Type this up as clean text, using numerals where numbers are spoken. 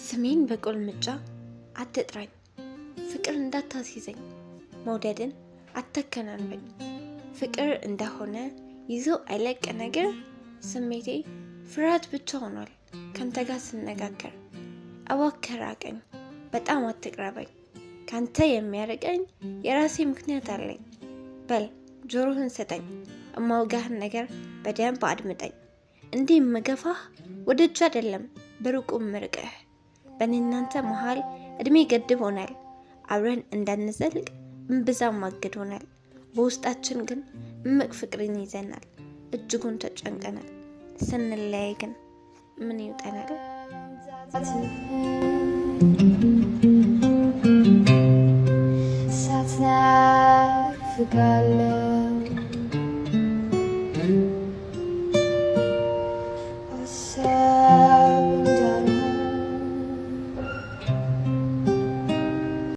ስሜን በቁልምጫ አትጥራኝ፣ ፍቅር እንዳታስይዘኝ፣ መውደድን አታከናንበኝ። ፍቅር እንደሆነ ይዞ አይለቅ ነገር ስሜቴ ፍርሃት ብቻ ሆኗል ካንተ ጋር ስነጋገር። እባክህ ራቀኝ፣ በጣም አትቅረበኝ። ካንተ የሚያርቀኝ የራሴ ምክንያት አለኝ። በል ጆሮህን ስጠኝ፣ እማውጋህን ነገር በደንብ አድምጠኝ። እንዲህ የምገፋህ ወደ እጅ አይደለም በሩቁ ምርቅህ። በእኔ እናንተ መሃል እድሜ ገድቦናል። አብረን እንዳንዘልቅ እምብዛም አግዶናል። በውስጣችን ግን እምቅ ፍቅርን ይዘናል። እጅጉን ተጨንቀናል። ስንለያይ ግን ምን ይውጠናል? ሳትናፍቃለሁ።